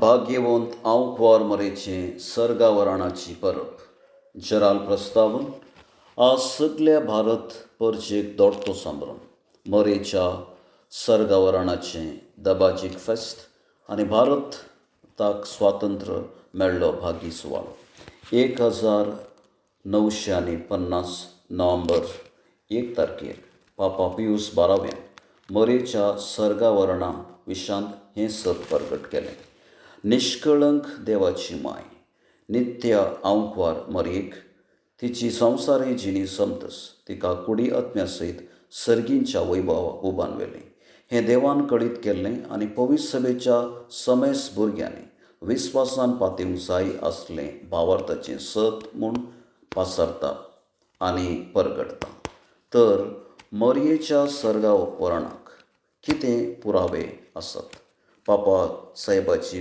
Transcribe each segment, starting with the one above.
भाग्यवंत आंवकुवार मरेचें सर्गावरणाची परब जराल प्रस्तावन आज सगल्या भारत परजेक दोडतो संभ्रम मरेच्या सर्गावरणाचें दबाजीक फेस्त आनी भारताक स्वातंत्र्य मेळ्ळो भागी सुवाळो 1950 नोव्हेंबर 1 तारखेर पापा पियूस बाराव्यान मरेच्या सर्गावरणा विशांत हें सत परगट केलें. निष्कळंक देवाची माय नित्य आंवकुवार मरयेक तिची संवसारी जिणी समतस तिका कुडी आत्म्या सयत सर्गींच्या वैभवाक उबान व्हेलें. हें देवान कळीत केल्लें आनी पवित्र सभेच्या समेस भुरग्यांनी विस्वासान पातयेवंक जाय आसलें भावार्थाचें सत म्हूण पासारता आनी परगटता. तर मरयेच्या सर्गावरणाक कितें पुरावे आसात? पापा साहेबाची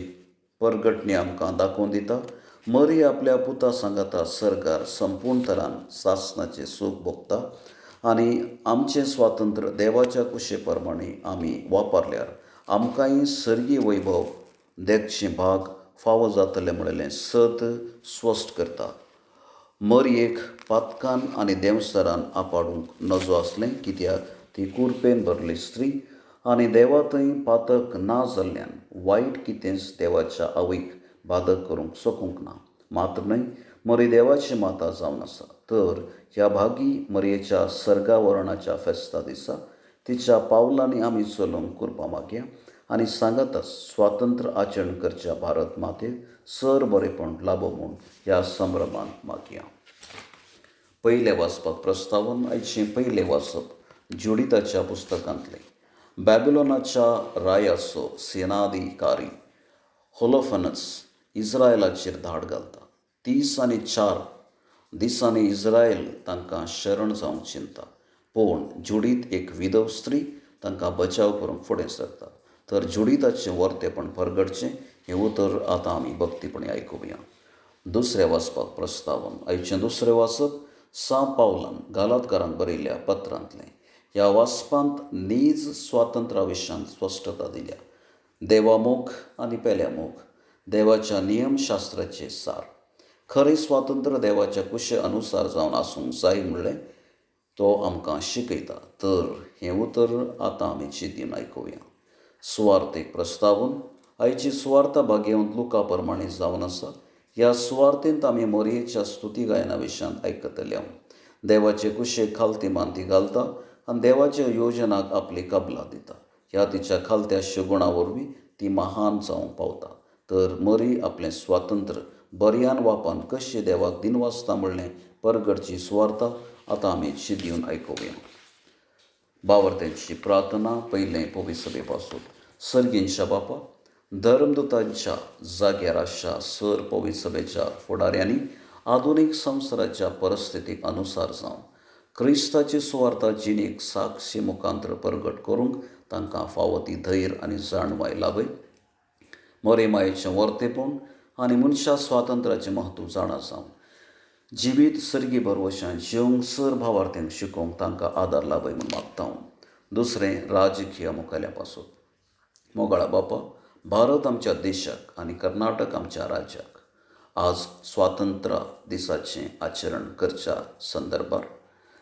परगटणी आमकां दाखोवन दिता, मरी आपल्या पुता सांगाता सर्गार संपूर्ण तरान सासणाचें सूख भोगता आनी आमचें स्वातंत्र्य देवाच्या कुशे प्रमाणे आमी वापरल्यार आमकांय सर्गी वैभव देखचें भाग फावो जातलें म्हणलें सत स्पश्ट करता. मरयेक पातकान आनी देंवचारान आपाडूंक नजो आसलें, कित्याक ती कुरपेन भरली स्त्री आनी देवा थंय पातक ना जाल्ल्यान वायट कितेंच देवाच्या आवयक बादक करूंक शकूंक ना. मात्र न्हय, मरी देवाची माता जावन आसा. तर ह्या भागी मरयेच्या सर्गावरणाच्या फेस्ता दिसा तिच्या पावलांनी आमी चलूंक कुरपा मागया आनी सांगाताच स्वातंत्र्य आचरण करच्या भारत मातेक सर बरेपण लाबो म्हूण ह्या संभ्रमांत मागया. पयलें वाचपाक प्रस्तावन आयचें पयलें वाचप जुडिताच्या पुस्तकांतलें. बॅबिलोनाच्या रायाचो सेनाधिकारी होलोफनस इस्रायलाचेर धाड घालता. 34 दिसांनी इस्रायल तांकां शरण जावंक चिंता, पूण जुडीत एक विधव स्त्री तांकां बचाव करूंक फुडें सरता. तर जुडिताचें वर्तेपण परगटचें हें उतर आतां आमी भक्तीपणी आयकुया. दुसरें वाचपाक प्रस्तावन आयचें दुसरें वाचप सां पावलान गालातकारांक बरयल्ल्या पत्रांतलें. ह्या वाचपांत नीज स्वातंत्र्या विशयांत स्पश्टता दिल्या. देवामोग आनी पेल्यामोग देवाच्या नियमशास्त्राचे सार. खरें स्वातंत्र्य देवाच्या कुशे अनुसार जावन आसूंक जाय म्हणलें तो आमकां शिकयता. तर हें उतर आतां आमी चिंतून आयकुया. सुवार्थेक प्रस्तावन आयची सुवार्ता भाग्यवंत लुका प्रमाणे जावन आसा. ह्या सुवार्थेंत आमी मोरयेच्या स्तुती गायना विशयांत आयकतले. देवाचे कुशेक खालती मानती घालता आनी देवाच्या योजनाक आपली कबला दिता. ह्या तिच्या खालत्या शगुणा वरवीं ती महान जावंक पावता. तर मरी आपलें स्वातंत्र्य बरयान वापान कशें देवाक दिनवासता म्हणलें परगटची सुवार्ता आतां आमी चिंतून आयकुया. बावर्त्यांची प्रार्थना पयलें पवित्र सभे पासून. सर्गींच्या बापा, धर्मदूतांच्या जाग्यार आसच्या सर पवित्र सभेच्या फुडाऱ्यांनी आधुनीक संवसाराच्या परिस्थितीक अनुसार जावन क्रिस्ताची सुवार्ता जिणेक साक्षी मुखांतर परगट करूंक तांकां फावो ती धैर्य आनी जाणवाय लाभय. मरे मायेचें वर्तेपण आनी मनशा स्वातंत्र्याचें म्हत्व जाणा जावन जिवीत सर्गी भरवशान जिवंक सर भावार्थ्यांक शिकोवंक तांकां आदार लाभय म्हूण मागता हांव. दुसरें राजकीय मुखाल्या पासून. मोगाळा बापा, भारत आमच्या देशाक आनी कर्नाटक आमच्या राज्याक आज स्वातंत्र्य दिसाचें आचरण करच्या संदर्भार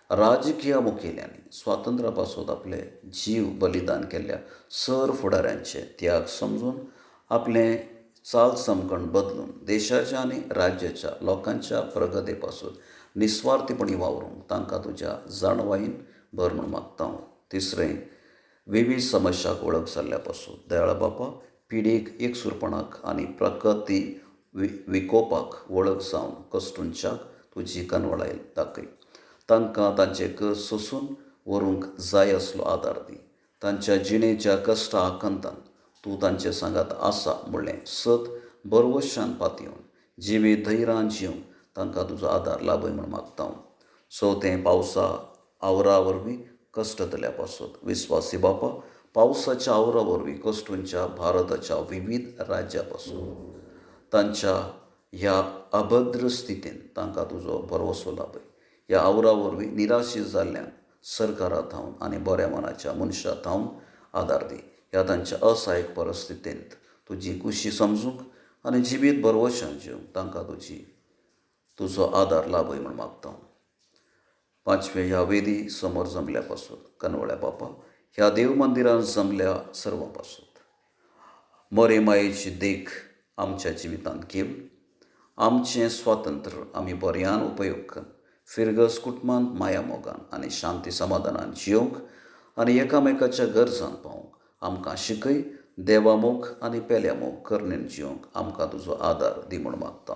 राजकीय मुखेल्यांनी स्वातंत्र्या पासून आपले जीव बलिदान केल्ल्या सर फुडाऱ्यांचे त्याग समजून आपलें चाल चमकण बदलून देशाच्या आनी राज्याच्या लोकांच्या प्रगती पासून निस्वार्थीपणी वावरूंक तांकां तुज्या जाणवायेन भर म्हूण मागता हांव. तिसरें विवीध समस्याक वळख जाल्ल्या पासून. दयाळ बापा, पिडीक एकसुरपणाक आनी प्रकृती विकोपाक वळख जावन कश्टुंच्याक तुजी कनवळाय दाखय. तांकां तांचे कश्ट सोसून व्हरूंक जाय असलो आदार दी. तांच्या जिणेच्या कश्टा आकांतान तूं तांचे सांगात आसा म्हणलें सत बरवशान पातयेवन जिवी धैर्यान जिवन तांकां तुजो आदार लाभय म्हूण मागता हांव. चवथें पावसा आवरा वरवीं कश्टतल्या पासत. विस्वासी बापा, पावसाच्या आवरा वरवीं कश्टूंच्या भारताच्या विवीध राज्या पासून तांच्या ह्या अभद्र स्थितीन तांकां तुजो भरवसो लाभय. ह्या आवरा वरवीं निराशी जाल्ल्यान सरकारा थावन आनी बऱ्या मनाच्या मनशां थावन आदार दी. ह्या तांच्या असहायक परिस्थितींत तुजी खुशी समजूंक आनी जिवीत भरवशान जिवंक तांकां तुजी तुजो आदार लाभय म्हूण मागता. पांचवे ह्या वेदी समोर जमल्या पासून कनवळ्या बापा, ह्या देव मंदिरान जमल्या सर्वां पासून मरे मायेची देख आमच्या जिवितांत घेवन आमचें स्वातंत्र्य आमी बऱ्यान उपयोग कर फिरगस कुटुंबांत माया मोगान आनी शांती समाधानान जियोवंक आनी एकामेकाच्या गरजान पावोवंक आमकां शिकय. देवा मोग आनी पेल्या मोग करणेन जियोवंक आमकां तुजो आदार दी म्हूण मागता.